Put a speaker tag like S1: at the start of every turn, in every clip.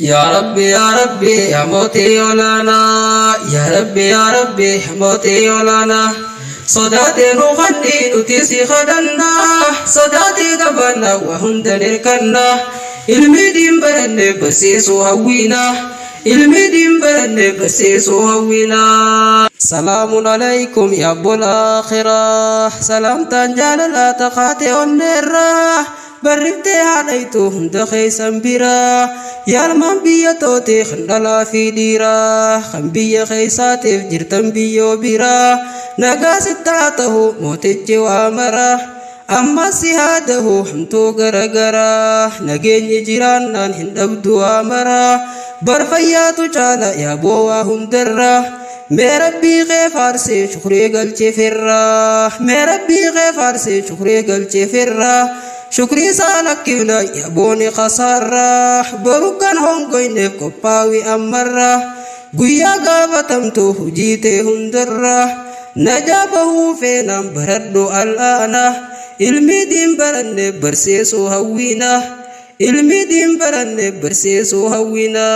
S1: Yaa Rabbi yaa Rabbi yaa mootii olaanaa, yaa Rabbi yaa Rabbi yaa mootii olaanaa, sodaatee nu kanni nuti si kadhannaa, sodaatee qabaannaa waa hunda nirkannaa, ilmi diin baranne barsiisuu hawwiinaa, ilmi diin baranne barsiisuu hawwiinaa. Salaamun alaykum yaa obbola akhiraa, salaamtaan jaalalaa takaatee onneerraa. Barriftee haadhaytu hunda keessan bira, yaalmaan biyya toote kan dhalaa fi dhiiraa, kan biyya keessaatiif jirtan biyyoo bira, nagaa sitti haa tahu mootichi waa mara, ammas si haa dahu hamtuu garagaraa, nageenyi jiraannaan hin dhabdu waa mara, bar fayyaatu caala yaaboo waa hundarra, mee Rabbii kee faarsi shukrii galchi firra, mee Rabbii kee faarsi shukrii galchi firra, shukrii isaa lakkifna yabooni kasaarra, boru kan hongoyneef qophaawi ammarra, guyyaa gaafatamtu hojii tee hundarra, najaa bahuu feenaan baradhu al'aana, ilmii diin baranne barsiisuu hawwiina, ilmi diin baranne barsiisuu hawwiina.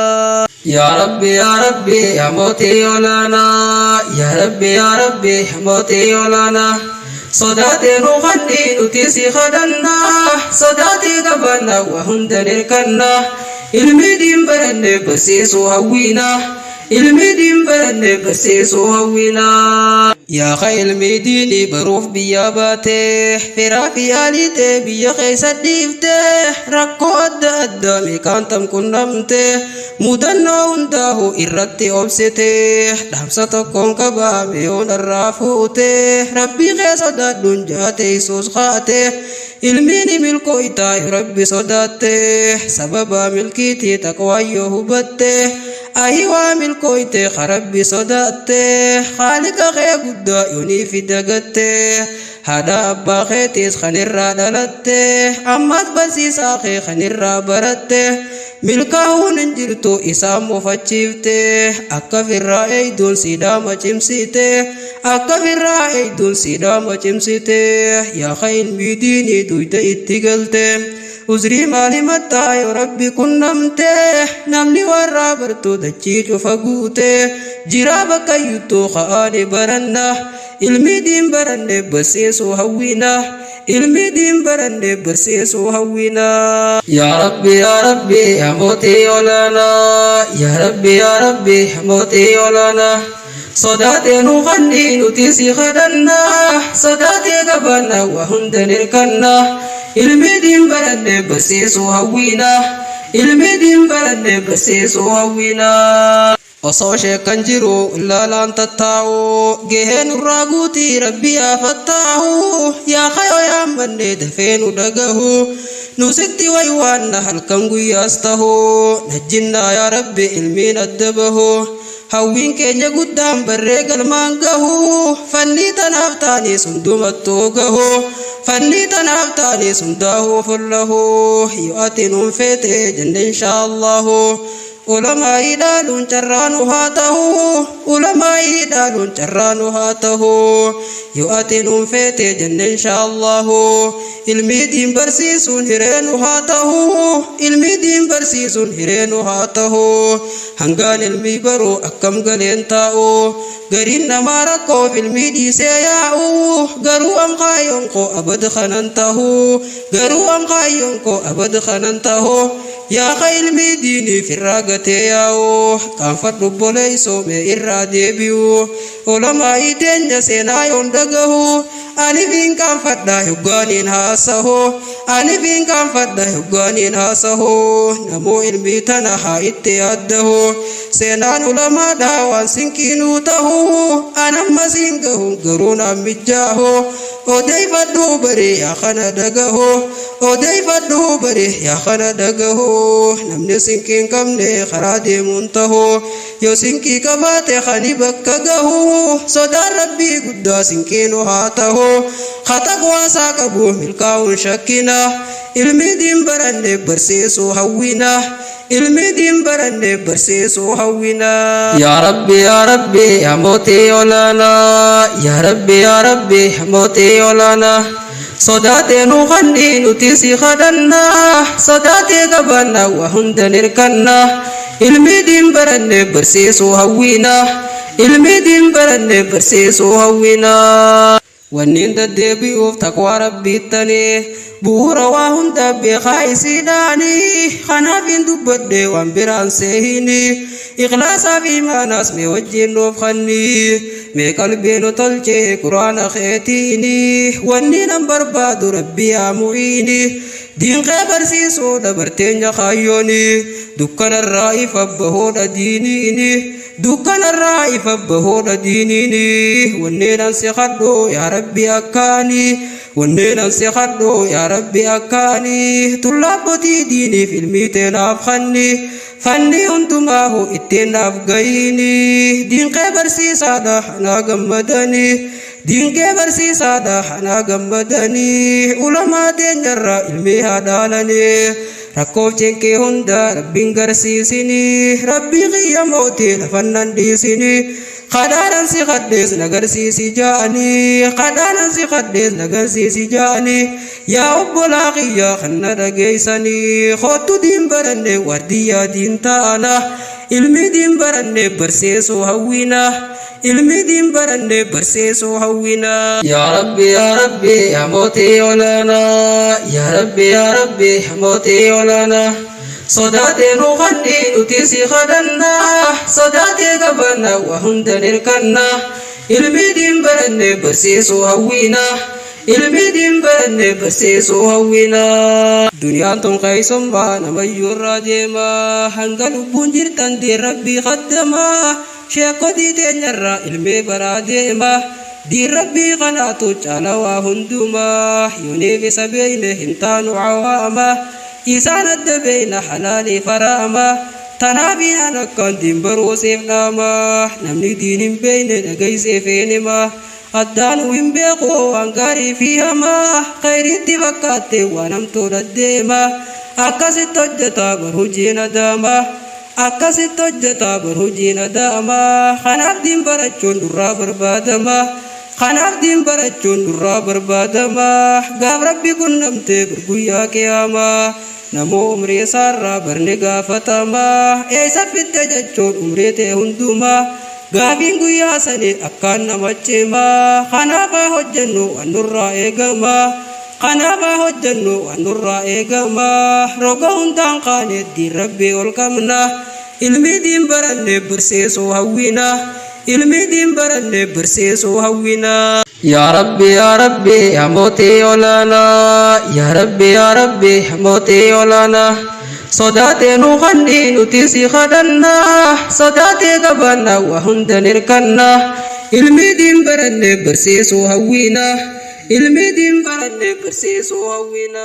S1: Yaa Rabbi yaa Rabbi yaa mootii olaanaa, yaa Rabbi yaa Rabbi yaa mootii olaanaa, sodaatee nu kanni nuti si kadhannaa, sodaatee qabaannaa waa hunda nirkannaa, ilmi diin baranne barsiisuu hawwiinaa, ilmi diin baranne barsiisuu hawwiinaa. Yaa ka ilmi diinii baruuf biyyaa baatee, firaa fi aalii tee biyya keessa dhiiftee, rakkoo adda addaa meeqaan tam qunnamtee, mudannoo hundaahu irratti obsitee, dhaamsa tokkoon qabaa mi'oon irraa fuutee, Rabbii kee sodaadhuun jaate Yesuus kaatee, ilmiin milkooytaa yoo Rabbi sodaattee, sababa milkiitii taqwaa yoo hubattee, ahi waa milkooytee ka Rabbi sodaattee, Khaaliqa kee guddaa yoonii fi dagattee, haadha abbaa keetiis kan irraa dhalattee, ammas barsiisaa kee kan irraa barattee, milkaa'uun hin jirtu isaan mufachiiftee, akka firraa eeyduun siidhaama cimsitee, akka firraa eeyduun siidhaama cimsitee, yaa ka ilmii diinii duyda itti galtee, uzrii maali mattaa yoo Rabbi qunnamtee, namni warraa bartuu dachii cufa guutee, jiraa bakka iyyuttuu ka'aani baranna, ilmi diin baranne barsiisuu hawwiina, ilmi diin baranne barsiisuu hawwiina. Yaa Rabbi yaa Rabbi yaa mootii olaanaa, yaa Rabbi yaa Rabbi yaa mootii olaanaa, sodaatee nu kanni nuti si kadhannaa, sodaatee qabaannaa waa hunda nirkannaa, ilmi diin baranne barsiisuu hawwiina, ilmi diin baranne barsiisuu hawwiina. Osoo sheekkan jiru laalaan tattaa'u, gahee nurraa guutii Rabbi yaa fattaahu, yaa kayoo yaammanne dafee nu dhagahu, nu sitti waywaanna halkan guyyaas tahu, najjinnaa yaa Rabbi ilmiin adda bahu, hawwiin keenya guddaan barree galmaan gahu, fannii tanaaf taanis hundumattuu gahu, fannii tanaaf taanis hundaa'uu fullahu, yoo ati nuun feete jenne inshaallahu. Ulamaa'ii dhaaluun carraa nu haa tahu, ulamaa'ii dhaaluun carraa nu haa tahu, yoo ati nuun feete jenne inshaallahu, ilmii diin barsiisuun hiree nu haa tahu, ilmii diin barsiisuun hiree nu haa tahu, hangaan ilmii baruu akkam galeen taa'u, gariin namaa rakkoof ilmii dhiisee yaa'u, garuu an kaayyoon koo abad kanan tahu, garuu an kaayyoon koo abad kanan tahu, yaa ka ilmii diinii firraa gatee yaa'u, qaanfadhu obboleessoo mee irraa deebi'u, ulamaa'ii teenya seenaa yoon dhagahu, ani fiin qaanfadha hoggaaniin haasahu, ani fiin qaanfadha hoggaaniin haasahu, namuu ilmii tana haa itti yaaddahu, seenaan ulamaadhaa waan sinqiinuu tahu, anamma siin gahu garuu naan mijjaahu, odeeffadhuu bari yaa kana dhagahu, odeeffadhuu bari yaa kana dhagahu, namni sinqii hin qabne karaa deemuun tahu, yoo sinqii qabaate kani bakka gahu, sodaan Rabbii guddaa sinqiinu haa tahu, ka taqwaasaa qabu milkaa'uun shakkina, ilmi diin baranne barsiisuu hawwiina, ilmi diin baranne barsiisuu hawwiina. Yaa Rabbi yaa Rabbi yaa mootii olaanaa, yaa Rabbi yaa Rabbi yaa mootii olaanaa, sodaatee nu kanni nuti si kadhannaa, sodaatee qabaannaa waa hunda nirkannaa, Ilmi diin baranne barsiisuu hawwiina. Ilmi diin baranne barsiisuu hawwiina. Wanniin deddeebi'uuf taqwaa rabbiittanii bu'uura waa hunda beekaa isiidhaanii kanaaf hin dubbadhe waan biraan seehini ikhlaasaa fi imaanaas mee wajjin nuuf kennii mee qalbii nu tolchee quraana keetiini wanni nan barbaadu rabbi yaa mu'iini diinqee barsiisuu dabarteenya kaayyooni dukkanarraa ifa bahoodha diiniini dukkanarraa ifa bahoodha diiniini wanneen an si kadhu yaa rabbi akkaanii wanneen an si kadhu yaa rabbi akkaanii tullaabbotii diiniif ilmii teenaaf kanni fanni hundumaahu ittiin naaf gayiini diinqee barsiisaadha hanaa gammadanii diinqee barsiisaadha hanaa gammadanii ulamaa teenyarraa ilmii haa dhaalanii rakkoof cinqii hunda rabbiin garsiisinii rabbii qiyya mootii lafannan dhiisinii kadhaanan si kadhees nagarsiisi jaanii kadhaanan si kadhees nagarsiisi jaanii yaa obbolaa qiyya kan na dhageessanii kottu diin baranne wardiyyaa diin ta'ana ilmi diin baranne barsiisuu hawwina ilmi diin baranne barsiisuu hawwina. Yaa Rabbi yaa Rabbi yaa mootii olaanaa yaa Rabbi yaa Rabbi yaa mootii olaanaa. Sodaatee nu kanni nuti si kadhannaa sodaatee qabanna waa hunda hirkannaa ilmi diin baranne barsiisuu hawwina ilmi diin baranne barsiisuu hawwina. Duniyaan tun keessummaa namayyuu irraa deema hanga lubbuun jirtan diin rabbii kaddamaa sheekotii teenyarraa ilmee baraa deema. Diin rabbii kanaatu caala waa hundumaa yooniif isa beeyne hin taanu cawaama. Isaan adda beeyna halaalii faraama tanaaf inaan akkaan diin baruusiif dhaama namni diin hin beeyne dhageesseef eenima addaanuu hin beeku waan gaarii fi hamaa khayriitti fakkaatte waan hamtuudha deema akkasitti hojjeta bar hojiin adaama akkasitti hojjeta bar hojiin adaama kanaaf diin barachuun nurraa barbaadama kanaaf diin barachuun nurraa barbaadama gaaf rabbi qunnamtee guyyaa qiyaamaa namoo umrii isaarraa barni gaafatama eessa fidde jechuun umrii ta'e hundumaa gaafiin guyyaa sanii akkaan nama cimaa kanaafaa hojjennu waan nurraa eegama kanaafaa hojjennu waan nurraa eegama roga hundaan kaane diin rabbii ol qabna ilmi diin baranne barsiisuu hawwina ilmi diin baranne barsiisuu hawwina. Yaa Rabbi yaa Rabbi yaa mootii olaanaa yaa Rabbi yaa Rabbi yaa mootii olaanaa sodaatee nu kanni nuti si kadhannaa sodaatee qabanna waa hunda hirkannaa ilmi diin baranne barsiisuu hawwina ilmi diin baranne barsiisuu hawwina.